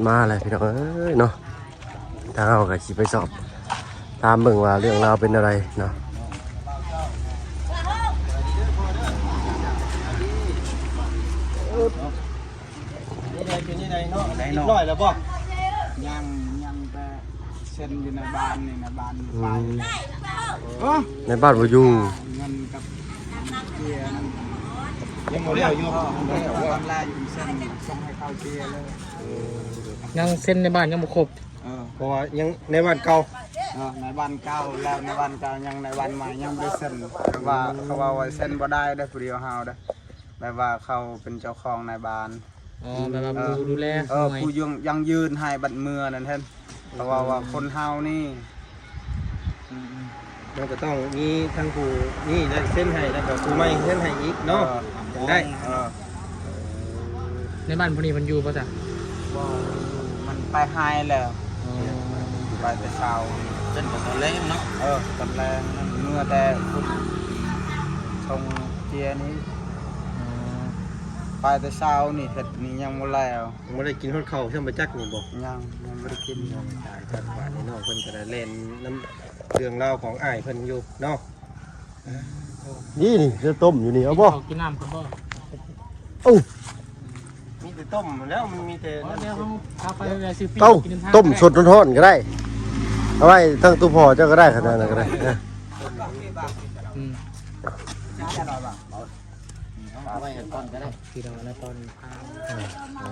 ມາແລ້ວພີ່ນ້ອງເອີຍເນາະ ທາງເຮົາກໍຊິໄປສອບຖາມເບິ່ງວ່າເລື່ອງລາວເປັນແນວໃດເນາະ. ນີ້ໄດ້ ເປັນຈັ່ງໃດເນາະ? ໄດ້ເນາະ ຮຽບຮ້ອຍແລ້ວບໍ່? ຍັງ ຍັງແຕ່ເຊັນຢູ່ໃນບ້ານນີ້ນະ ບ້ານ ອືມ ໄປ ໃນບ້ານບໍ່ຢູ່ ເງິນກັບເຈ້ຍນັ້ນ ຍັງບໍ່ແລ້ວຢູ່ ເອີ ຕອນແລກເຊັນສົ່ງໃຫ້ເຂົາເຈ້ຍເລີຍ. ຍັງເຊັນໃນບ້ານຍັງບໍ່ຄົບ ເອີ ເພາະວ່າຍັງໃນບ້ານເກົ່າ ເອີ ໃນບ້ານເກົ່າ ແລ້ວໃນບ້ານເກົ່າ ຍັງໃນບ້ານໃໝ່ຍັງບໍ່ໄດ້ເຊັນ ເພາະວ່າ ອືມ ເຂົາເວົ້າວ່າເຊັນບໍ່ໄດ້ເດ້ ຜູ້ດຽວເຮົາເດ້ ແບບວ່າເຂົາເປັນເຈົ້າຂອງໃນບ້ານ ອໍ ແບບວ່າ ເອີ ຜູ້ດູແລ ເອີ ຜູ້ ຜູ້ຢັ້ງຢືນໃຫ້ບັດເມືອນັ້ນແທ້ນ ເຂົາເວົ້າວ່າຄົນເຮົານີ້ ອືມໆ ມັນກໍຕ້ອງມີທັງຜູ້ນີ້ໄດ້ເຊັນໃຫ້ ແລ້ວກໍຜູ້ໃໝ່ເຊັນໃຫ້ອີກເນາະ ເອີ ຈັ່ງໄດ້ ເອີ ໃນບ້ານຜູ້ນີ້ເພິ່ນຢູ່ບໍ່ຊະ? ບໍ່ຢູ່ ມັນໄປຫາຍແລ້ວ ອໍ ໄປແຕ່ເຊົ້າ ເພິ່ນກໍຕອນແລງເນາະ ເອີ ຕອນແລງ ເມື່ອແຕ່ພຸ້ນ ສົ່ງເຈ້ຍນີ້ ອໍ ໄປແຕ່ເຊົ້ານີ້ ເຮັດນີ້ຍັງບໍ່ແລ້ວ ຍັງບໍ່ໄດ້ກິນຮອດເຂົ້າຊ້ຳ ບໍ່ຈັກນີ້ບໍ່? ຍັງ ຍັງບໍ່ໄດ້ກິນ ຕາຍ ບາດນີ້ນ້ອງເພິ່ນກໍໄດ້ແລ່ນນຳເລື່ອງລາວຂອງອ້າຍເພິ່ນຢູ່ເນາະ. ນີ້ ນີ້ຈະຕົ້ມຢູ່ນີ້ ເອົາບໍ່? ກິນເຂົ້າກິນນ້ຳກ່ອນບໍ່? ເອົ້າ ມີແຕ່ຕົ້ມແລ້ວ ມັນມີແຕ່ ອໍ ນັ້ນ ດຽວເຮົາ ເອົາໄປແວ່ຊື້ປີ້ ເອົ້າ ກິນນຳທາງ ຕົ້ມສົດຮ້ອນໆກໍໄດ້ ເອົາໄວ້ທາງຕູ້ພໍ່ເຈົ້າກໍໄດ້ ຂະໜາດນັ້ນກໍໄດ້ ອືມ ເອົາໄວ້ກ່ອນກໍໄດ້ ພີ່ນ້ອງນະ ຕອນນີ້ ອ່າ ອ່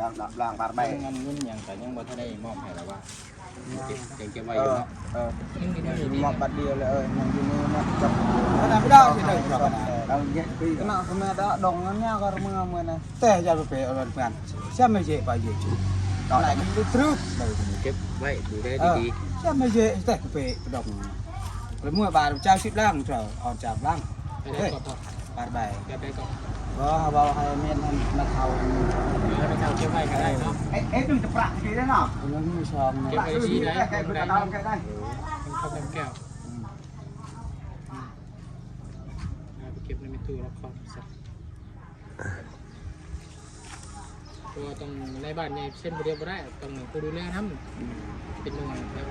າ ລ້າງບາດໄປ ເງິນ ເງິນຫຍັງກໍຍັງບໍ່ທັນໄດ້ມອບໃຫ້ລະວ່າ ຍັງເກັບ ຍັງເກັບໄວ້ຢູ່ເນາະ ເອີ ເອີ ຍັງຢູ່ໃນ ມອບບາດດຽວເລີຍ ເອີ ຍັງຢູ່ໃນນັ້ນ ເອົາໄປດອກ ເອົາເກັບໄວ້ກ່ອນ ເອົາເກັບໄວ້ ຂະໜາດ ຂະໜາດດອກດົງນັ້ນຍາວກໍເມື່ອ ເມື່ອນັ້ນ ແຕ່ຢ່າໄປເປເອົາເງິນເພື່ອນ ຊະມາເຢປາເຢຈຸ ຕອນນັ້ນມັນຖືກ ເກັບໄວ້ດູແລດີໆ ຊະມາເຢແຕ່ເປດອກ ລະເມື່ອບາດເຈົ້າສິບລ້ານ ເຈົ້າອອນຈັບລ້ານ ເອີຍ ບາດໃບ ແບບໃດກໍ ບໍ່ ເຮົາເວົ້າໃຫ້ແມ່ນ ໃຫ້ແມ່ເຖົ້າ ໃຫ້ແມ່ເຖົ້າເກັບໄວ້ກໍໄດ້ເນາະ ເອັດ ເອັດໜຶ່ງຕະປະດີເນາະ ເງິນມືສອງ ເກັບໄວ້ດີໄດ້ ເກັບໄວ້ດີ ເປັນຄຳແກ້ວ ອືມ ອືມ ເອົາໄປເກັບໃນແມ່ຕູ້ລະຄອບຊະ ເພາະວ່າຕ້ອງໃນບ້ານໃຫຍ່ເຊັນຜູ້ດຽວບໍ່ໄດ້ ຕ້ອງຜູ້ດູແລນຳ ອືມ ເປັນໜ່ວຍແບບ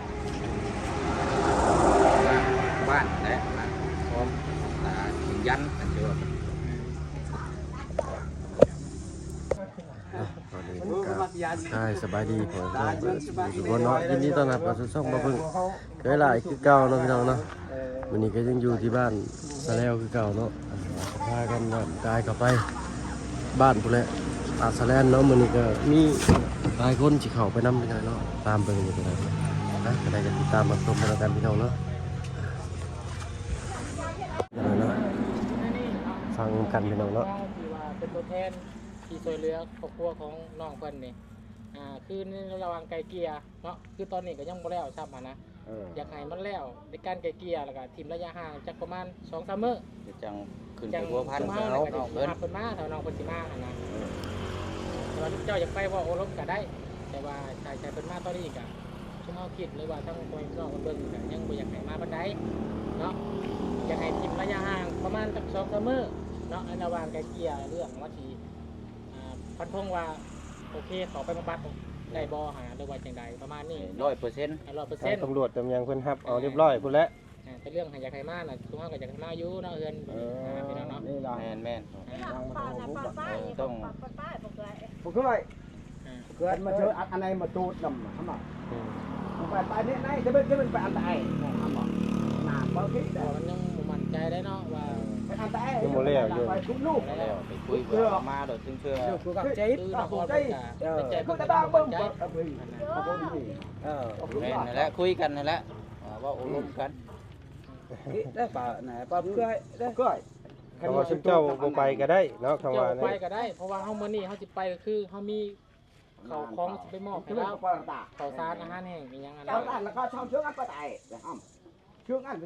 ບ້ານແຫຼະ ພ້ອມຕາຢືນຢັນ ອັນທີ່ວ່າ ອືມ ເນາະ ຕອນນີ້ກໍທັກທາຍສະບາຍດີພໍ່ແມ່ພີ່ນ້ອງເບິດສູ່ທຸກຄົນເນາະ ຍິນດີຕ້ອນຮັບເຂົ້າສູ່ຊ່ອງບ່າວເພິ່ງ ເຄີຍຫຼາຍຄືເກົ່າເນາະພີ່ນ້ອງເນາະ ມື້ນີ້ກໍຍັງຢູ່ທີ່ບ້ານສະແລວຄືເກົ່າເນາະ ອ່າ ພາກັນນຳກາຍເຂົ້າໄປບ້ານພຸ້ນແຫຼະ ປາກສະແລນເນາະ ມື້ນີ້ກໍມີຫຼາຍຄົນຊິເຂົ້າໄປນຳພີ່ນ້ອງເນາະ ຕາມເບິ່ງຢູ່ກໍໄດ້ ອ່າ ກໍໄດ້ກໍຕິດຕາມຮັບຊົມກັນແລ້ວກັນພີ່ນ້ອງເນາະ ຟັງກັນພີ່ນ້ອງເນາະ ທີ່ວ່າເປັນຕົວແທນທີ່ຊ່ວຍເຫຼືອຄອບຄົວຂອງນ້ອງເພິ່ນນີ້ ອ່າ ຄືໃນລະຫວ່າງໄກ່ເກ່ຍເນາະ ຄືຕອນນີ້ກໍຍັງບໍ່ແລ້ວຊ້ຳຫັ້ນນະ ເອີ ຢາກໃຫ້ມັນແລ້ວໃນການໄກ່ເກ່ຍ ແລ້ວກໍຖິ້ມໄລຍະຫ່າງຈັກປະມານສອງສາມມື້ ຈັ່ງຂຶ້ນໄປພົວພັນ ເອົານ້ອງເພິ່ນ ເພິ່ນມາ ຖ້ານ້ອງເພິ່ນຊິມາຫັ້ນນະ ເອີ ແຕ່ວ່າເຈົ້າຢາກໄປເວົ້າໂອ້ລົມກໍໄດ້ ແຕ່ວ່າຖ້າໃຫ້ເພິ່ນມາຕອນນີ້ກໍ ຊຸມເຮົາຄິດ ຫຼືວ່າທາງພໍ່ແມ່ພີ່ນ້ອງເພິ່ນເບິ່ງກໍຍັງບໍ່ຢາກໃຫ້ມາປານໃດເນາະ ຢາກໃຫ້ຖິ້ມໄລຍະຫ່າງປະມານຈັກສອງສາມມື້ເນາະ ໃນລະຫວ່າງໄກ່ເກ່ຍເລື່ອງວ່າຊິ ອ່າ ຟັນທົງວ່າໂອເຄ ເຂົ້າໄປບຳບັດໄດ້ບໍ່ຫັ້ນນະ ຫຼືວ່າຈັ່ງໃດປະມານນີ້ ຮ້ອຍເປີເຊັນ ຮ້ອຍເປີເຊັນ ທາງຕຳຫຼວດຕຳຫຍັງເພິ່ນຮັບເອົາຮຽບຮ້ອຍພຸ້ນແຫຼະ ອ່າ ແຕ່ເລື່ອງໃຫ້ຢາກໃຫ້ມານະ ຊຸມເຮົາກໍຢາກໃຫ້ມາຢູ່ເນາະ ເຮືອນ ເອີ ອ່າ ພີ່ນ້ອງເນາະ ແມ່ນໆ ອ່າ ເອີ ຕ້ອງ ເອີ ເອີ ເກີດມາເຈີອັນ ອັນໃດມາຕູດນຳຫັ້ນນະ ອືມ ໄປ ໄປນີ້ໄດ້ ຈະເປັນ ຈະເປັນໄປອັນຕະໄອຫັ້ນນະ ໜ້າເບົາທີ່ ເພາະວ່າມັນຍັງບໍ່ໝັ້ນໃຈໄດ໋ເນາະວ່າ ໄປອັນຕະໄອ ຍັງບໍ່ແລ້ວຢູ່ ໄປຄຸນລູກ ບໍ່ແລ້ວ ໄປຄຸຍ ເພື່ອ ມາໂດດເຖິງເທື່ອ ຄືກັບໃຈ ຄືກັບໃຈ ເອີ ໃຈ ຄືຕາເບິ່ງ ເອີ ແມ່ນຫັ້ນແຫຼະ ຄຸຍກັນຫັ້ນແຫຼະ ອ່າ ເວົ້າໂອ້ລົມກັນ ໄດ້ປານະ ປາເພື່ອຍ ເພື່ອຍ ຄຳວ່າຊຸມເຈົ້າບໍ່ໄປກໍໄດ້ເນາະ ຄຳວ່າ ບໍ່ໄປກໍໄດ້ ເພາະວ່າເຮົາມື້ນີ້ເຮົາຊິໄປກໍຄືເຮົາມີ ເຂົ້າຂອງຊິໄປມອບໃຫ້ລາວ ເຂົ້າສານອາຫານແຫ້ງອີ່ຫຍັງຫັ້ນນະ ເຈົ້ານັ້ນລະກໍຊ່ອງເຊີງອັນປະໄຕລະຫຳ ເຊີງອັນ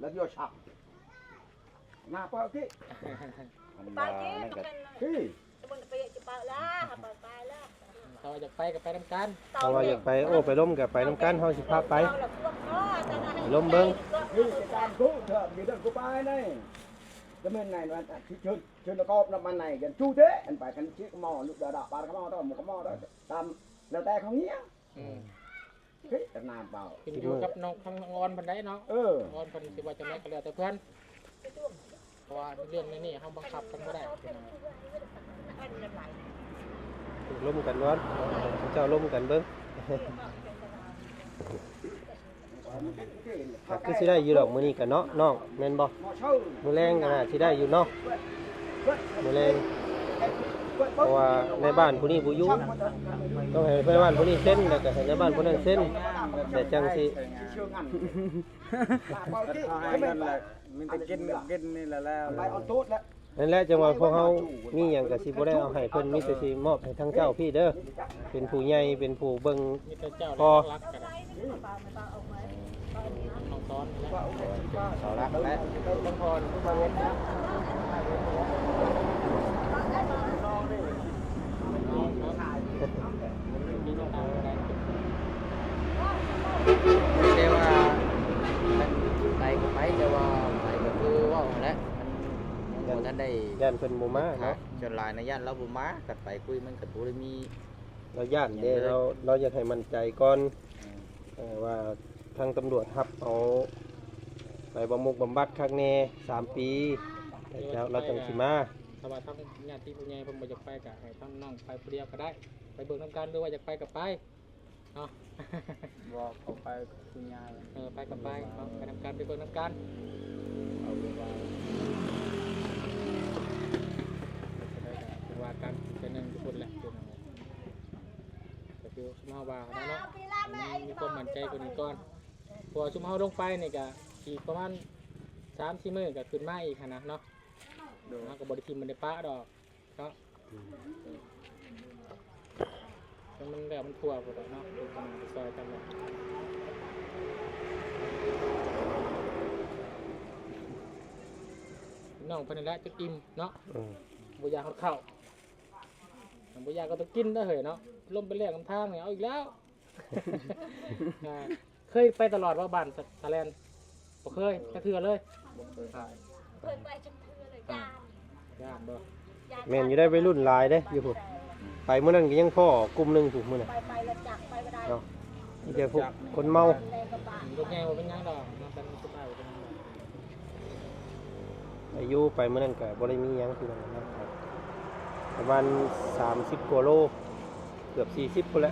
ລະຢູ່ຊັກ ໜ້າປາວຕິ ປາວຕິ ທີ່ ຕະບົນຕະເປະຈະປາວລາ ປາວຕາຍລະ ເຂົາຢາກໄປກໍໄປນຳກັນ ເຂົາວ່າຢາກໄປໂອ້ໄປລົມກໍໄປນຳກັນ ເຮົາຊິພາໄປ ໄປລົມເບິ່ງ ນີ້ການກູເທີດຢູ່ເດີ ກູໄປໃນ ກະແມ່ນນາຍວ່າ ທີ່ເຊີນ ເຊີນນະກອບນຳມາໃນກັນຈູເດ້ ອັນໄປກັນຊິກະໝໍ ລຸດດາດາບານກະໝໍ ຕອມກະໝໍ ຕາມແລ້ວແຕ່ເຂົາເງຍ ອືມ ເຮີ້ຍ ຕະນາເບົາ ຂຶ້ນຢູ່ກັບນ້ອງ ທາງນ້ອງອອນເພິ່ນໄດ໋ເນາະ ເອີ ນ້ອງອອນເພິ່ນຊິວ່າຈັ່ງໃດກໍແລ້ວແຕ່ເພິ່ນ ເພາະວ່າເລື່ອງແນວນີ້ເຮົາບັງຄັບກັນບໍ່ໄດ້ ລົມກັນກ່ອນ ເຈົ້າລົມກັນເບິ່ງ ກໍຄືຊິໄດ້ຢູ່ດອກ ມື້ນີ້ກໍເນາະນ້ອງ ແມ່ນບໍ່? ມື້ແລງກໍໜ້າຊິໄດ້ຢູ່ເນາະ ມື້ແລງ ເພາະວ່ານາຍບ້ານຜູ້ນີ້ບໍ່ຢູ່ ຕ້ອງໃຫ້ນາຍບ້ານຜູ້ນີ້ເຊັນ ແລ້ວກໍໃຫ້ນາຍບ້ານຜູ້ນັ້ນເຊັນ ແລ້ວຈັ່ງຊິ ເຂົາໃຫ້ເງິນແລ້ວ ມີແຕ່ກິນ ກິນນີ້ແຫຼະແລ້ວ ນັ້ນແຫຼະ ຈັ່ງວ່າພວກເຮົາມີຫຍັງກໍຊິບໍ່ໄດ້ເອົາໃຫ້ເພິ່ນ ມີແຕ່ຊິມອບໃຫ້ທາງເຈົ້າພີ້ເດີ ເປັນຜູ້ໃຫຍ່ ເປັນຜູ້ເບິ່ງພໍ່ ເຂົາລັກແຫຼະ ແຕ່ວ່າ ໄປກໍໄປ ແຕ່ວ່າໄປກໍຄືເວົ້າຫັ້ນແຫຼະ ມັນຍັງບໍ່ທັນໄດ້ ຢ້ານເພິ່ນບໍ່ມາເນາະ ສ່ວນຫຼາຍນະ ຢ້ານລາວບໍ່ມາ ຄັນໄປຄຸຍມັນກໍບໍ່ໄດ້ມີ ລາວຢ້ານເດ້ ລາວ ລາວຢາກໃຫ້ໝັ້ນໃຈກ່ອນ ເອີ ເອີ ວ່າທາງຕຳຫຼວດຮັບເອົາໄປບຳບົກບຳບັດຄັກແນ່ ສາມປີ ແລ້ວລາວຈັ່ງຊິມາ ຖ້າວ່າທາງຍາດຕິຜູ້ໃຫຍ່ເພິ່ນບໍ່ຢາກໄປ ກໍໃຫ້ທາງນ້ອງໄປຜູ້ດຽວກໍໄດ້ ໄປເບິ່ງນຳກັນ ຫຼືວ່າຢາກໄປກໍໄປ ເນາະ ບໍ່ ເຂົາໄປຄືຍາຍ ເອີ ໄປກໍໄປເນາະ ໄປນຳກັນ ໄປເບິ່ງນຳກັນ ເອົາເລີຍວ່າ ວ່າກັນເທື່ອໜຶ່ງທຸກຄົນແຫຼະ ກໍຄືເຮົາວ່າຫັ້ນແຫຼະເນາະ ໃຫ້ມັນມີຄວາມໝັ້ນໃຈກວ່ານີ້ກ່ອນ ເພາະວ່າຊຸມເຮົາລົງໄປນີ້ກໍອີກປະມານສາມສີ່ມື້ກໍຂຶ້ນມາອີກຫັ້ນນະເນາະ ໂດຍ ເຮົາກໍບໍ່ໄດ້ຖິ້ມມັນໄດ້ປະດອກ ເນາະ ອືມ ມັນແລ້ວມັນທົ່ວໝົດແລ້ວເນາະ ມັນກໍຊ່ອຍກັນແຫຼະ ນ້ອງເພິ່ນນັ້ນແຫຼະຈະອີ່ມເນາະ ອືມ ບໍ່ຢາກຮອດເຂົ້າ ບໍ່ຢາກກໍຕ້ອງກິນເດີເຮີ້ຍເນາະ ລົມໄປແລກນຳທາງນີ້ ເອົາອີກແລ້ວ ອ່າ ເຄີຍໄປຕະຫຼອດບໍ່ ບ້ານສະ ສະແລນ? ບໍ່ເຄີຍຈັກເທື່ອເລີຍ ບໍ່ເຄີຍໄປ ເຄີຍໄປຈັກເທື່ອເລີຍ ຢ້ານ ຢ້ານບໍ່? ແມ່ນຢູ່ໄດ໋ ໄວລຸ້ນຫຼາຍເດ້ຢູ່ພຸ້ນ ໄປມື້ນັ້ນກໍຍັງພໍ້ກຸ່ມໜຶ່ງພຸ້ນມື້ນັ້ນ ໄປ ໄປແລ້ວຈັກໄປບໍ່ໄດ້ເນາະ ມີແຕ່ພວກຄົນເມົາ ລົດໃຫຍ່ບໍ່ເປັນຫຍັງດອກ ນຳກັນສະບາຍ ບໍ່ເປັນຫຍັງດອກ ໄປຢູ່ ໄປມື້ນັ້ນກໍບໍ່ໄດ້ມີຫຍັງຄືກັນນະ ປະມານສາມສິບກວ່າໂລ ເກືອບສີ່ສິບພຸ້ນແຫຼະ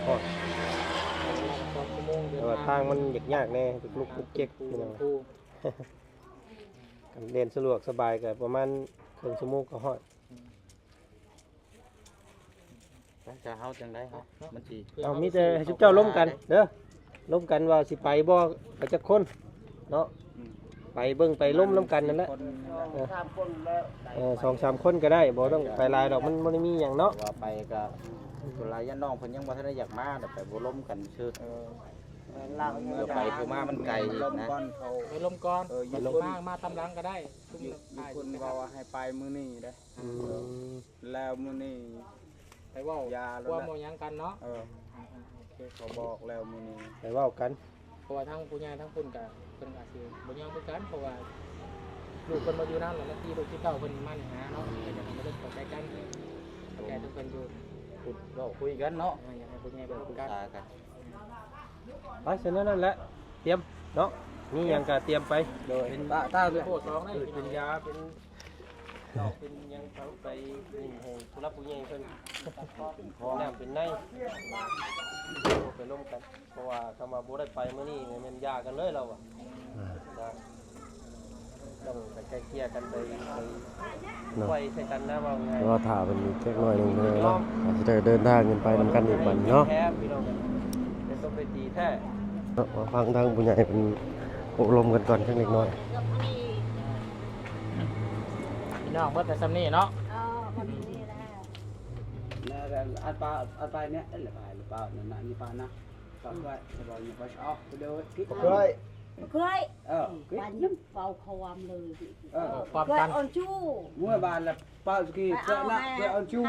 ຮອດ ແຕ່ວ່າທາງມັນຍາກໆແດ່ ລຸກໆເຈັກໆ ພີ່ນ້ອງ ຄັນແລ່ນສະດວກສະບາຍກໍປະມານເຄິ່ງຊົ່ວໂມງກໍຮອດ ອືມ ໄປ ຈະເຮົາຈັ່ງໃດເຮົາ ມັນຊິ ເອົາ ມີແຕ່ໃຫ້ຊຸມເຈົ້າລົມກັນເດີ ລົມກັນວ່າຊິໄປບໍ່ ໄປຈັກຄົນເນາະ ອືມ ໄປເບິ່ງໄປລົມນຳກັນນັ້ນແຫຼະ ເອີ ສອງສາມຄົນກໍໄດ້ ບໍ່ຕ້ອງໄປຫຼາຍດອກ ມັນບໍ່ໄດ້ມີຫຍັງເນາະ ວ່າໄປກໍ ສ່ວນຫຼາຍຍາດນ້ອງເພິ່ນຍັງບໍ່ທັນໄດ້ຢາກມາ ແຕ່ໄປບໍ່ລົມກັນຊື່ ເອີ ເພື່ອໄປຄືມາມັນໄກອີກນະ ໄປລົມກ່ອນ ເອີ ຢູ່ ມາ ມາຕາມຫຼັງກໍໄດ້ ຢູ່ ຢູ່ເພິ່ນເວົ້າວ່າໃຫ້ໄປມື້ນີ້ເດ້ ອືມ ແລ້ວມື້ນີ້ໄປເວົ້າ ຢ່າແລ້ວ ຄວາມເວົ້າຫຍັງກັນເນາະ ເອີ ອ່າໆ ໂອເຄ ເຂົາບອກແລ້ວມື້ນີ້ໄປເວົ້າກັນ ເພາະວ່າທາງຜູ້ໃຫຍ່ທາງພຸ້ນກະເພິ່ນອາດຊິບໍ່ຍອມຄືກັນ ເພາະວ່າລູກເພິ່ນບໍ່ຢູ່ນຳ ແລ້ວບາງທີລູກທີເຕົ້າເພິ່ນມາຫາເນາະ ກໍຢາກໃຫ້ເພິ່ນເຂົ້າໃຈກັນ ເຂົ້າໃຈທາງເພິ່ນຢູ່ ເວົ້າຄຸຍກັນເນາະ ອ່າ ຢາກໃຫ້ຜູ້ໃຫຍ່ເພິ່ນຮູ້ກັນ ປຶກສາກັນ ໄປ ສະນັ້ນນັ້ນແຫຼະ ຕຽມເນາະ ມີຫຍັງກະຕຽມໄປ ໂດຍ ເປັນຕາ ຕາ ເປັນຢາ ເປັນເຫຼົ້າ ເປັນຫຍັງ ເອົາໄປໃຫ້ຜູ້ຫຼັກຜູ້ໃຫຍ່ເພິ່ນ ເປັນນ້ຳເປັນໃນ ໄປລົມກັນ ເພາະວ່າຄຳວ່າບໍ່ໄດ້ໄປມື້ນີ້ແມ່ນຢ່າກັນເລີຍລາວວ່າ ອ່າ ຕ້ອງໄປໄກ່ເກ່ຍກັນ ໄປ ໄປ ເນາະ ໄປໃສ່ກັນນະ ເວົ້າງ່າຍ ລໍຖ້າເພິ່ນອີກຈັກໜ້ອຍໜຶ່ງເນາະ ອາດຈະໄດ້ເດີນທາງກັນໄປນຳກັນອີກບັດນີ້ເນາະ ແທ້ພີ່ນ້ອງ ເປັນຕົວເປັນຕີແທ້ ເນາະ ມາຟັງທາງຜູ້ໃຫຍ່ເພິ່ນໂອ້ລົມກັນກ່ອນຈັກເລັກນ້ອຍ ພີ່ນ້ອງເບິດແຕ່ສ່ຳນີ້ເນາະ ເອີ ໝົດນີ້ແຫຼະ ອັນປາ ອັນປາເນຍ ເອີ ປາ ປາ ນັ້ນນະ ນີ້ປານະ ປາ ປາ ສະບາຍ ປາ ອອກໄປເດີ ບໍ່ເຄີຍ ບໍ່ເຄີຍ ເອີ ປາຍັງເວົ້າຄວາມເລີຍ ເອີ ຄວາມກັນ ເອີ ເມື່ອບານລະ ປາສະກີ ເພື່ອນະ ເພື່ອອອນຊູ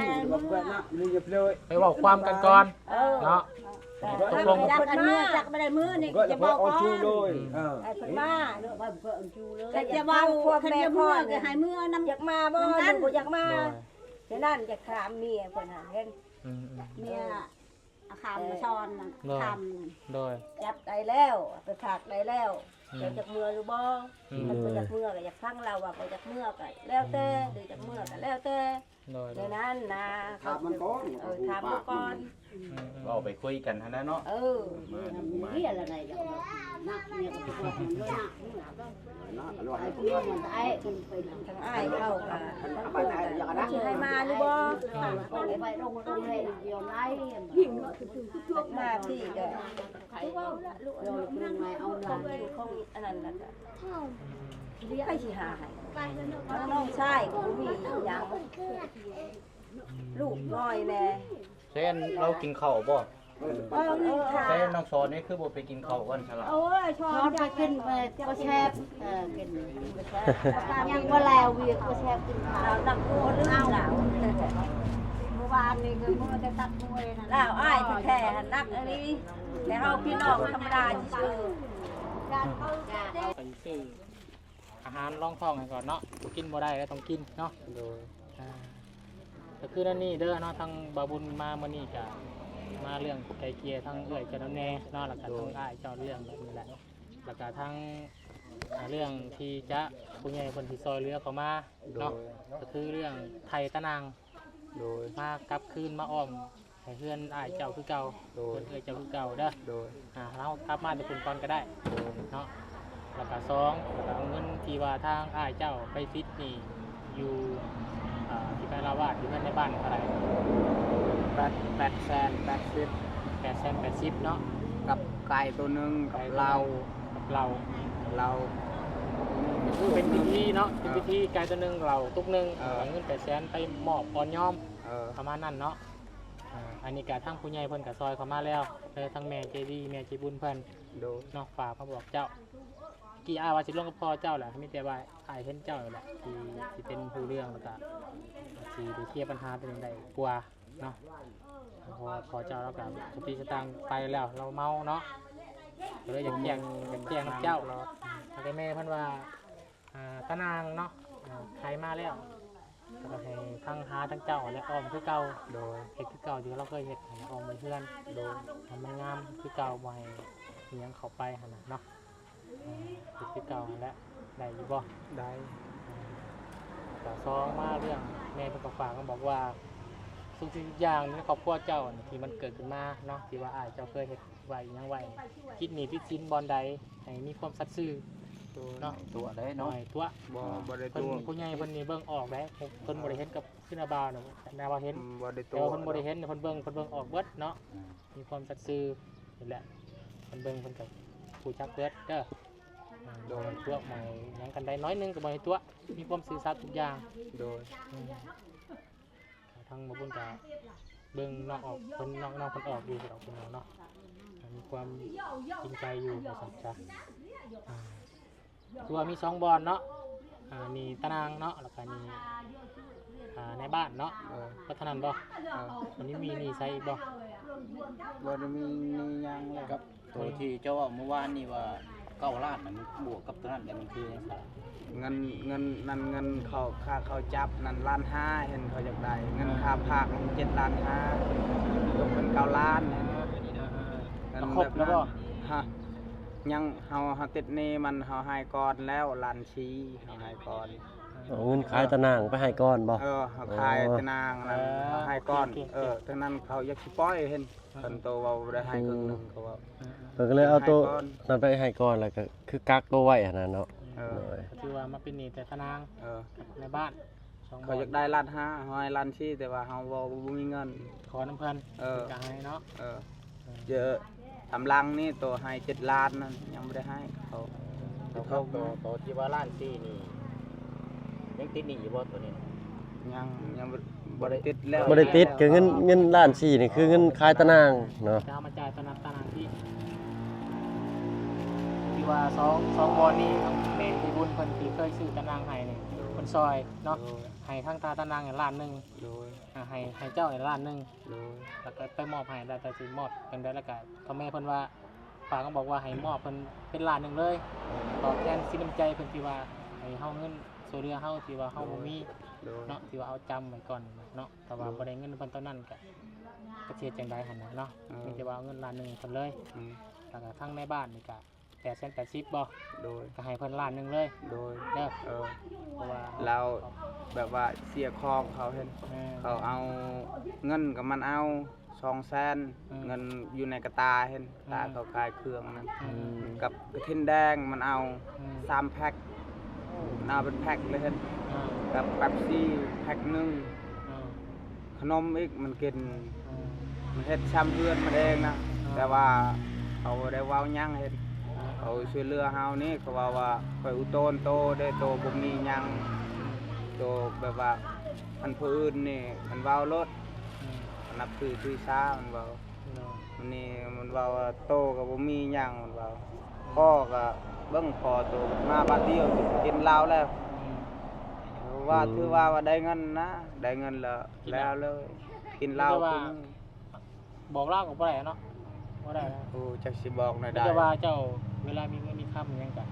ເພື່ອນະ ນີ້ຢ່າເລີຍ ໄປເວົ້າຄວາມກັນກ່ອນ ເອີ ເນາະ ຕົກລົງ ຈັກອັນເມືອຈັກບໍ່ໄດ້ເມືອນີ້ ກໍຈະເວົ້າກ່ອນ ເອີ ໃຫ້ເພິ່ນມາ ເພິ່ນມາ ກໍຈະເວົ້າ ຄັນຈະເມືອກໍໃຫ້ເມືອນຳ ຢາກມາບໍ່ ຫຼືບໍ່ຢາກມາ ໂດຍ ແຄ່ນັ້ນ ຢາກຖາມເມຍເພິ່ນຫັ້ນ ເຫັນ ອືມໆ ເມຍ ຄຳມາສອນນະ ໂດຍ ຄຳ ໂດຍ ຈັບໄດ້ແລ້ວ ໄປຝາກໄດ້ແລ້ວ ອືມ ເຈົ້າຈັກເມືອຫຼືບໍ່? ອືມ ຄັນບໍ່ຢາກເມືອກໍຢາກຟັງລາວວ່າບໍ່ຢາກເມືອກໍແລ້ວແຕ່ ອືມ ຫຼືຢາກເມືອກໍແລ້ວແຕ່ ໂດຍ ແນວນັ້ນນະ ຖາມມັນກ່ອນ ເອີ ຖາມມັນກ່ອນ ອືມໆ ເວົ້າໄປຄຸຍກັນຫັ້ນນະເນາະ ເອີ ເມຍລະໄດ້ ນັກເມຍກໍບໍ່ເມືອນະ ທາງອ້າຍເຂົາກໍ ທາງອ້າຍເຂົາກໍ ຊິໃຫ້ມາຫຼືບໍ່? ມາພີ້ກໍຄືເວົ້າລະ ລູກ ຂອງອັນນັ້ນລະ ໃຜຊິຫາໃຫ້? ນ້ອງຊາຍກໍບໍ່ມີຫຍັງ ລູກນ້ອຍແດ່ ແຊນລາວກິນເຂົ້າບໍ່? ເອີ ແຊນນ້ອງສອນນີ້ຄືບໍ່ໄປກິນເຂົ້າກ່ອນຊະລະ? ໂອ້ຍ ສອນໄປກິນ ເອີ ບໍ່ແຊບ ເອີ ກິນບໍ່ແຊບ ຍັງບໍ່ແລ້ວວຽກ ບໍ່ແຊບກິນເຂົ້າ ລາວນັກໂອ້ເລື່ອງລາວ ເມື່ອວານນີ້ຄືເມື່ອແຕ່ຕັດມວຍນະ ລາວອ້າຍແທ້ໆ ນັກອີ່ຫຼີ ແຕ່ເຮົາພີ່ນ້ອງທຳມະດາຊື່ໆ ໄປຊື້ ອາຫານລອງທ້ອງໃຫ້ກ່ອນເນາະ ບໍ່ກິນບໍ່ໄດ້ແລ້ວ ຕ້ອງກິນເນາະ ໂດຍ ອ່າ ກໍຄືນັ້ນນີ້ເດີເນາະ ທາງບ່າວບຸນມາມື້ນີ້ກະມາເລື່ອງໄກ່ເກ່ຍທາງເອື້ອຍເຈົ້ານັ້ນແດ່ເນາະ ແລ້ວກະ ໂດຍ ທາງອ້າຍເຈົ້າເລື່ອງແບບນີ້ແຫຼະ ແລ້ວກະທາງ ອ່າ ເລື່ອງທີ່ຈະ ຜູ້ໃຫຍ່ເພິ່ນຊິຊ່ອຍເຫຼືອເຂົ້າມາເນາະ ໂດຍ ກໍຄືເລື່ອງໄຖ່ຕານາງ ໂດຍ ມາກັບຄືນມາອ້ອມ ໃຫ້ເຮືອນອ້າຍເຈົ້າຄືເກົ່າ ໂດຍ ເຮືອນເອື້ອຍເຈົ້າຄືເກົ່າເດີ ໂດຍ ອ່າ ເຮົາກັບມາແຕ່ພຸ້ນກ່ອນກໍໄດ້ ໂດຍ ເນາະ ແລ້ວກະສອງ ແລ້ວກະເອົາເງິນທີ່ວ່າທາງອ້າຍເຈົ້າໄປຕິດໜີ້ຢູ່ ອ່າ ທີ່ໄປອາລະວາດຢູ່ເຮືອນໃນບ້ານເທົ່າໃດ? ແປດ ແປດແສນແປດສິບ ແປດແສນແປດສິບເນາະ ກັບໄກ່ໂຕໜຶ່ງ ກັບເຫຼົ້າ ກັບເຫຼົ້າ ເຫຼົ້າ ເປັນພິທີເນາະ ເປັນພິທີ ເອີ ໄກ່ໂຕໜຶ່ງ ເຫຼົ້າຕຸກໜຶ່ງ ເອີ ເອົາເງິນແປດແສນໄປມອບອ່ອນຍອມ ເອີ ປະມານນັ້ນເນາະ. ອ່າ ອັນນີ້ກະທາງຜູ້ໃຫຍ່ເພິ່ນກະຊ່ອຍເຂົ້າມາແລ້ວເດີ ທາງແມ່ໃຈດີ ແມ່ໃຈບຸນເພິ່ນ ໂດຍ ເນາະ ຝາກມາບອກເຈົ້າ. ກີ້ອ້າຍວ່າຊິລົມກັບພໍ່ເຈົ້າແຫຼະ ມີແຕ່ວ່າອ້າຍເຫັນເຈົ້າແຫຼະ ທີ່ ທີ່ເປັນຮູ້ເລື່ອງ ແລ້ວກະຊິໄດ້ເຄຍບັນຫາຕົວນີ້ໄດ້ກວ່າເນາະ ເພາະວ່າພໍ່ເຈົ້າລາວກະສະຕິສະຕັງໄປແລ້ວ ລາວເມົາເນາະ ກໍເລີຍຢາກແຈ້ງ ຢາກແຈ້ງນຳເຈົ້າ ແລ້ວກະແມ່ເພິ່ນວ່າ ອ່າ ຕານາງເນາະ ອ່າ ໄຖມາແລ້ວ ແລ້ວກໍໃຫ້ທາງຫາທາງເຈົ້າແຫຼະອ້ອມຄືເກົ່າ ໂດຍ ເຮັດຄືເກົ່າທີ່ເຮົາເຄີຍເຮັດຫັ້ນ ອ້ອມເຮືອນ ໂດຍ ໃຫ້ມັນງາມຄືເກົ່າ ບໍ່ໃຫ້ອີ່ຫຍັງເຂົ້າໄປຫັ້ນນະເນາະ ເຮັດຄືເກົ່າຫັ້ນແຫຼະ ໄດ້ຢູ່ບໍ່? ໄດ້ ແລ້ວກໍສອງມາເລື່ອງ ແມ່ເພິ່ນກໍຝາກມາບອກວ່າ ທຸກສິ່ງທຸກຢ່າງໃນຄອບຄົວເຈົ້າທີ່ມັນເກີດຂຶ້ນມາເນາະ ທີ່ວ່າອ້າຍເຈົ້າເຄີຍເຮັດ ໄວ້ຫຍັງໄວ້ ຕິດໜີ້ຕິດສິນບ່ອນໃດ ໃຫ້ມີຄວາມສັດຊື່ ໂດຍ ເນາະ ຕົວະໄດ້ເນາະ ຕົວະ ບໍ່ ອ່າ ບໍ່ໄດ້ຕົວະ ເພິ່ນ ຜູ້ໃຫຍ່ເພິ່ນນີ້ເບິ່ງອອກໄດ໋ ເພິ່ນບໍ່ໄດ້ເຫັນກັບຄືໜ້າບ່າວນະ ໜ້າບ່າວເຫັນ ອືມ ບໍ່ໄດ້ຕົວະ ແຕ່ວ່າເພິ່ນບໍ່ໄດ້ເຫັນ ເພິ່ນເບິ່ງ ເພິ່ນເບິ່ງອອກເບິດເນາະ ອືມ ມີຄວາມສັດຊື່ນີ້ແຫຼະ ເພິ່ນເບິ່ງເພິ່ນກໍຮູ້ຈັກເບິດເດີ ໂດຍ ຕົວະໃໝຫຍັງກັນໄດ້ໜ້ອຍໜຶ່ງກໍບໍ່ໃຫ້ຕົວະ ມີຄວາມຊື່ສັດທຸກຢ່າງ ໂດຍ ອືມ ທາງບ່າວບຸນກະເບິ່ງນ້ອງອອກ ເພິ່ນ ນ້ອງ ນ້ອງເພິ່ນອອກດີດອກ ພີ່ນ້ອງເນາະ ມີຄວາມຈິງໃຈຢູ່ວ່າຊັ້ນຊະ ອ່າ ຄືວ່າມີສອງບ່ອນເນາະ ອ່າ ນີ້ຕານາງເນາະ ແລ້ວກະນີ້ ອ່າ ນາຍບ້ານເນາະ ເອີ ກໍເທົ່ານັ້ນບໍ່? ເອີ ມັນມີໜີ້ໃສ່ອີກບໍ່? ບໍ່ໄດ້ມີໜີ້ຫຍັງແລ້ວ ກັບ ໂຕທີ່ເຈົ້າເວົ້າມື້ວານນີ້ວ່າເກົ້າລ້ານນະ ມັນບວກກັບໂຕນັ້ນແລ້ວ ມັນຄືຫຍັງຊະ? ເງິນ ເງິນນັ້ນ ເງິນເຂົາ ຄ່າເຂົາຈັບນັ້ນລ້ານຫ້າ ເຫັນເຂົາຢາກໄດ້ ເງິນ ເອີ ຄ່າພາກນັ້ນເຈັດລ້ານຫ້າ ຕົກເປັນເກົ້າລ້ານ ເອີ ເງິນ ກໍຄົບແລ້ວບໍ່? ຮະ ຍັງ ເຮົາ ເຮົາຕິດໜີ້ມັນ ເຮົາໃຫ້ກ່ອນແລ້ວລ້ານສີ່ ເຮົາໃຫ້ກ່ອນ ເອົາເງິນຂາຍຕານາງໄປໃຫ້ກ່ອນບໍ່? ເອີ ເຮົາຂາຍ ອໍ ຕານາງນັ້ນ ເອີ ເຮົາໃຫ້ກ່ອນ ໂອເຄ ໂອເຄ ເອີ ໂອເຄ ຕານາງເຂົາຢາກຊິປ່ອຍ ເຫັນ ອືມ ເພິ່ນໂຕເວົ້າບໍ່ໄດ້ໃຫ້ເຄິ່ງໜຶ່ງ ເຂົາວ່າ ເພິ່ນກໍເລີຍເອົາໂຕນັ້ນໄປໃຫ້ກ່ອນ ແລ້ວກໍຄືກັກໂຕໄວ້ຫັ້ນນະເນາະ ເອີ ໂດຍ ກໍຖືວ່າມາເປັນໜີ້ແຕ່ຕານາງ ເອີ ກັບນາຍບ້ານ ສອງບ່ອນ ເຂົາຢາກໄດ້ລ້ານຫ້າ ເຮົາໃຫ້ລ້ານສີ່ ແຕ່ວ່າເຮົາບໍ່ ບໍ່ມີເງິນ ຂໍນຳເພິ່ນ ເອີ ເພິ່ນກໍໃຫ້ເນາະ ເອີ ເອີ ເອີ ທຳຫຼັງນີ້ໂຕໃຫ້ເຈັດລ້ານນັ້ນ ຍັງບໍ່ໄດ້ໃຫ້ເຂົາ ແລ້ວກໍໂຕ ໂຕທີ່ວ່າລ້ານສີ່ນີ້ ຍັງຕິດໜີ້ຢູ່ບໍ່ໂຕນີ້? ຍັງ ຍັງບໍ່ ບໍ່ໄດ້ຕິດແລ້ວ ບໍ່ໄດ້ຕິດ ຄືເງິນ ເງິນລ້ານສີ່ນີ້ຄືເງິນຂາຍຕານາງເນາະ ຈະເອົາມາຈ່າຍຕານາງ ຕານາງທີ່ ທີ່ວ່າສອງ ສອງບ່ອນນີ້ ແມ່ໃຈບຸນເພິ່ນທີ່ເຄີຍຊື້ຕານາງໃຫ້ນີ້ ເພິ່ ຊ່ອຍເນາະ ໂດຍ ໃຫ້ທາງຕາຕານາງລ້ານໜຶ່ງ ໂດຍ ອ່າ ໃຫ້ ໃຫ້ເຈົ້າລ້ານໜຶ່ງ ໂດຍ ແລ້ວກໍໄປມອບໃຫ້ ແລ້ວແຕ່ຊິມອບຈັ່ງໃດ ແລ້ວກໍພໍ່ແມ່ເພິ່ນວ່າ ຝາກມາບອກວ່າໃຫ້ມອບເພິ່ນເປັນລ້ານໜຶ່ງເລີຍ ຕອບແທນສິນນ້ຳໃຈເພິ່ນທີ່ວ່າໃຫ້ເຮົາ ເງິນຊ່ວຍເຫຼືອເຮົາທີ່ວ່າເຮົາບໍ່ມີ ໂດຍ ເນາະ ທີ່ວ່າເຮົາຈຳໄວ້ກ່ອນເນາະ ແຕ່ວ່າ ໂດຍ ບໍ່ໄດ້ເງິນເພິ່ນຕອນນັ້ນ ກໍ ກໍຊິເຮັດຈັ່ງໃດຫັ້ນນະເນາະ ເອີ ມີແຕ່ວ່າເອົາເງິນລ້ານໜຶ່ງໃຫ້ເພິ່ນເລີຍ ອືມ ແລ້ວກໍທາງໃນບ້ານນີ້ກໍ ແປດແສນແປດສິບບໍ່ ໂດຍ ກໍໃຫ້ເພິ່ນລ້ານໜຶ່ງເລີຍ ໂດຍ ເດີ ເອີ ເພາະວ່າ ແລ້ວແບບວ່າເສຍຂອງເຂົາເຫັນ ແມ່ນ ເຂົາເອົາເງິນກັບມັນເອົາສອງແສນ ອືມ ເງິນຢູ່ໃນກະຕ່າເຫັນ ອືມ ຕາເຂົາຂາຍເຄື່ອງນັ້ນ ອືມ ກັບກະທິນແດງມັນເອົາ ອືມ ສາມແພັກ ມັນເອົາເປັນແພັກເລີຍເຫັນ ອືມ ກັບເປັບຊີແພັກໜຶ່ງ ອືມ ຂະໜົມອີກມັນກິນ ອືມ ມັນເຮັດຊຳເຮືອນມັນເອງນະ ອືມ ແຕ່ວ່າເຂົາບໍ່ໄດ້ເວົ້າຫຍັງເຫັນ ອືມ ເຂົາຊ່ວຍເຫຼືອເຮົານີ້ ເຂົາເວົ້າວ່າ ຂ້ອຍອຸໂຕນໂຕເດ້ ໂຕບໍ່ມີຫຍັງ ອືມ ໂຕແບບວ່າ ອັນຜູ້ອື່ນນີ້ມັນເວົ້າໂລດ ອືມ ນັບຖືຖືຊາ ມັນເວົ້າ ໂດຍ ມັນນີ້ມັນເວົ້າວ່າ ໂຕກໍບໍ່ມີຫຍັງ ມັນເວົ້າ ອືມ ພໍ່ກໍເບິ່ງ ພໍ່ໂຕມາບາດດຽວກິນເຫຼົ້າແລ້ວ ອືມ ວ່າ ອືມ ຖືວ່າ ວ່າໄດ້ເງິນນະ ໄດ້ເງິນແລ້ວ ກິນເຫຼົ້າ ແລ້ວເລີຍ ກິນເຫຼົ້າ ມີແຕ່ວ່າ ຄື ບອກລາວກໍບໍ່ໄດ້ເນາະ ບໍ່ໄດ້ນະ ໂອ້ ຈັກຊິບອກແນວໃດ ມີແຕ່ວ່າເຈົ້າເວລາມີເງິນມີຄຳຫຍັງກໍ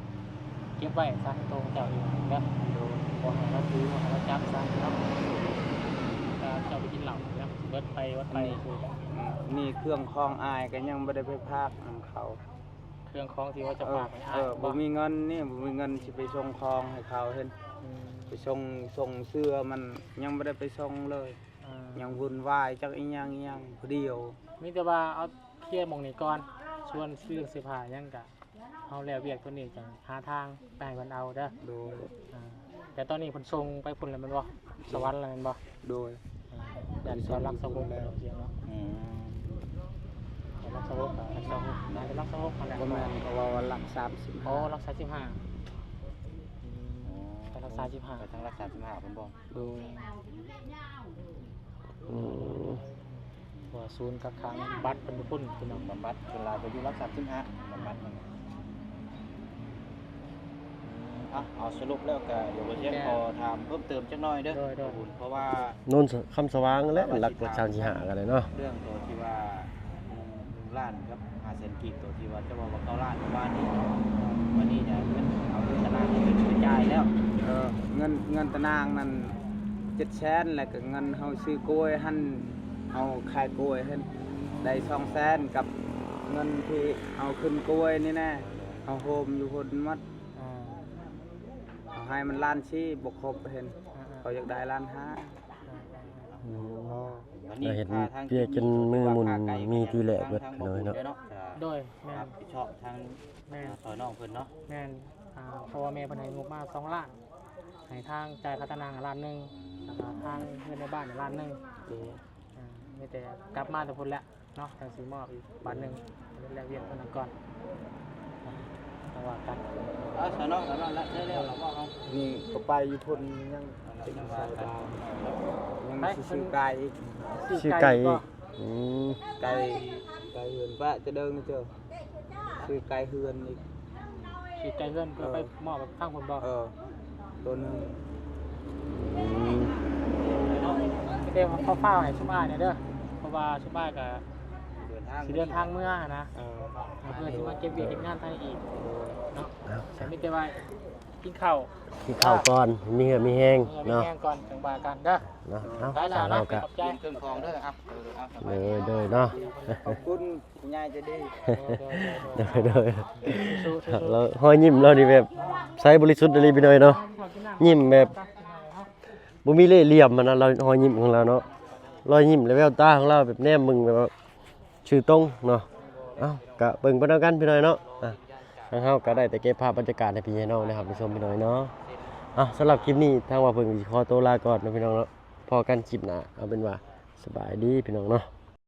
ເກັບໄວ້ຊະ ໂຕຂອງເຈົ້າເອງເດີ ໂດຍ ບໍ່ໃຫ້ລາວຖື ບໍ່ໃຫ້ລາວຈັບຊະເນາະ ແຕ່ເຈົ້າໄປກິນເຫຼົ້ານຳ ເບິດໄປວັດໄປ ອືມ ຊື່ ອືມ ນີ້ເຄື່ອງຂອງອ້າຍກໍຍັງບໍ່ໄດ້ໄປຝາກນຳເຂົາ ເຄື່ອງຂອງທີ່ວ່າຈະຝາກໃຫ້ອ້າຍ ເອີ ບໍ່ມີເງິນນີ້ ບໍ່ມີເງິນຊິໄປສົ່ງຂອງໃຫ້ເຂົາເຫັນ ອືມ ໄປສົ່ງ ສົ່ງເສື້ອມັນຍັງບໍ່ໄດ້ໄປສົ່ງເລີຍ ອ່າ ຍັງວຸ່ນວາຍຈັກອີ່ຫຍັງອີ່ຫຍັງຜູ້ດຽວ ມີແຕ່ວ່າເອົາເຄຍໝ່ອງນີ້ກ່ອນ ສ່ວນເລື່ອງເສື້ອຜ້າຫຍັງກະ ເຮົາແລ້ວວຽກຕົວນີ້ຈັ່ງຫາທາງໄປໃຫ້ເພິ່ນເອົາເດີ ໂດຍ ອ່າ ແຕ່ຕອນນີ້ເພິ່ນສົ່ງໄປພຸ້ນແລ້ວແມ່ນບໍ່? ສະຫວັນແລ້ວແມ່ນບໍ່? ໂດຍ ອ່າ ຢ້ານເຂົາຫຼັກຊາວຫົກເນາະ ອືມ ຫຼັກຊາວຫົກ ຫຼັກຊາວຫົກ ໜ້າຈະຫຼັກຊາວຫົກຫັ້ນແຫຼະ ບໍ່ແມ່ນ ເຂົາເວົ້າວ່າຫຼັກສາມສິບຫ້າ ອໍ ຫຼັກສາມສິບຫ້າ ອືມ ໄປຫຼັກສາມສິບຫ້າ ໄປທາງຫຼັກສາມສິບຫ້າພຸ້ນບໍ່? ໂດຍ ອືມ ວ່າສູນກັກຂັງບຳບັດເພິ່ນຢູ່ພຸ້ນ ພີ່ນ້ອງ ບຳບັດ ສ່ວນຫຼາຍກໍຢູ່ຫຼັກສາມສິບຫ້າ ບຳບັດນັ້ນ ອືມ ອ່ະ ເອົາສະຫຼຸບແລ້ວກໍ ດຽວບໍ່ຊຽງຂໍຖາມເພີ່ມເຕີມຈັກໜ້ອຍເດີ ໂດຍ ໂດຍ ເພາະວ່າ ໂນນຄຳສະຫວ່າງແຫຼະ ຫຼັກ ຫຼັກສາມສິບຫ້າກໍໄດ້ເນາະ ເລື່ອງໂຕທີ່ວ່າ ໜຶ່ງ ໜຶ່ງລ້ານກັບຫ້າແສນກີບ ໂຕທີ່ວ່າເຈົ້າເວົ້າວ່າເກົ້າລ້ານປະມານນີ້ເນາະ ບາດນີ້ນະ ເງິນເອົາເງິນຕານາງໄປຈ່າຍແລ້ວ ເອີ ເງິນ ເງິນຕານາງນັ້ນເຈັດແສນ ແລ້ວກໍເງິນເຮົາຊື້ກ້ວຍຫັ້ນ ເຮົາຂາຍກ້ວຍຫັ້ນ ໄດ້ສອງແສນ ກັບເງິນທີ່ເຮົາຂຶ້ນກ້ວຍນີ້ນະ ເຮົາໂຮມຢູ່ພຸ້ນໝົດ ອ່າ ເຮົາໃຫ້ມັນລ້ານສີ່ບໍ່ຄົບເຫັນ ອ່າໆ ເຂົາຢາກໄດ້ລ້ານຫ້າ ອ່າໆ ອືມ ເຮົາເຫັນວຽກຈົນມືໝຸ່ນມີທີ່ແລກເບິດເນາະ ໂດຍ ແມ່ນ ຮັບຜິດຊອບທາງ ແມ່ນ ຊ່ອຍນ້ອງເພິ່ນເນາະ ແມ່ນ ອ່າ ເພາະວ່າແມ່ເພິ່ນໃຫ້ງົບມາສອງລ້ານ ໃຫ້ທາງຈ່າຍຄ່າຕານາງລ້ານໜຶ່ງ ແລ້ວກໍທາງເຮືອນໃນບ້ານລ້ານໜຶ່ງ ໂດຍ ອ່າ ມີແຕ່ກັບມາແຕ່ພຸ້ນແຫຼະ ເນາະ ຈັ່ງຊິມອບອີກບາດໜຶ່ງ ເຮັດແລກວຽກເທົ່ານັ້ນກ່ອນ ຈັ່ງວ່າກັນ ເອົາຊະເນາະ ເອົາເນາະ ແລ້ວ ແລ້ວ ແລ້ວເຮົາ ນີ້ກໍໄປຢູ່ພຸ້ນ ຍັງ ຍັງຊິຊື້ໄກ່ອີກ ຊື້ໄກ່ອີກ ອືມ ໄກ່ ໄກ່ເຮືອນປະຈະເດີງເຈີ ຊື້ໄກ່ເຮືອນອີກ ຊິໄກເຮືອນເພື່ອໄປມອບກັບທາງເພິ່ນບໍ່? ເອີ ໂຕໜຶ່ງ ອືມ ແຕ່ວ່າຟ້າວໆໃຫ້ຊຸມອ້າຍແດ່ເດີ ເພາະວ່າຊຸມອ້າຍກໍຊິເດີນທາງເມືອຫັ້ນນະ ເອີ ເພື່ອຊິມາເກັບວຽກເກັບງານທາງນີ້ອີກເນາະ ແຕ່ມີແຕ່ວ່າກິນເຂົ້າ ກິນເຂົ້າກ່ອນ ມີເຫື່ອມີແຮງເນາະ ມີແຮງກ່ອນ ຈັ່ງວ່າກັນເດີ ເນາະ ເອົາ ໄປລະ ສາວເຮົາກໍ ຂອບໃຈ ເຄື່ອງຂອງເດີ ອ່ະ ໂດຍ ໂດຍເນາະ ຂອບຄຸນ ຜູ້ໃຫຍ່ໃຈດີ ໂດຍ ໂດຍ ລາວຮອຍຍິ້ມລາວນີ້ແບບໃສບໍລິສຸດອີ່ຫຼີພີ່ນ້ອງເນາະ ຍິ້ມແບບບໍ່ມີເລ່ຫຼ່ຽມຫັ້ນນະ ລາວຮອຍຍິ້ມຂອງລາວເນາະ ລອຍຍິ້ມ ແລະ ແວວຕາຂອງລາວແບບແນມເບິ່ງແບບວ່າຊື່ຕົງເນາະ ເອົ້າ ກະເບິ່ງໄປນຳກັນພີ່ນ້ອງເນາະ ອ່ະ ທາງເຮົາກະໄດ້ແຕ່ເກັບພາບບັນຍາກາດໃຫ້ພີ່ໃຫ້ນ້ອງໄດ້ຮັບໄດ້ຊົມພີ່ນ້ອງເນາະ ອ່ະ ສຳລັບຄລິບນີ້ທາງວ່າເພິ່ນກໍຊິຂໍໂຕລາກ່ອນເນາະພີ່ນ້ອງເນາະ ພໍ້ກັນຄລິບໜ້າ ເອົາເປັນວ່າສະບາຍດີພີ່ນ້ອງເນາະ.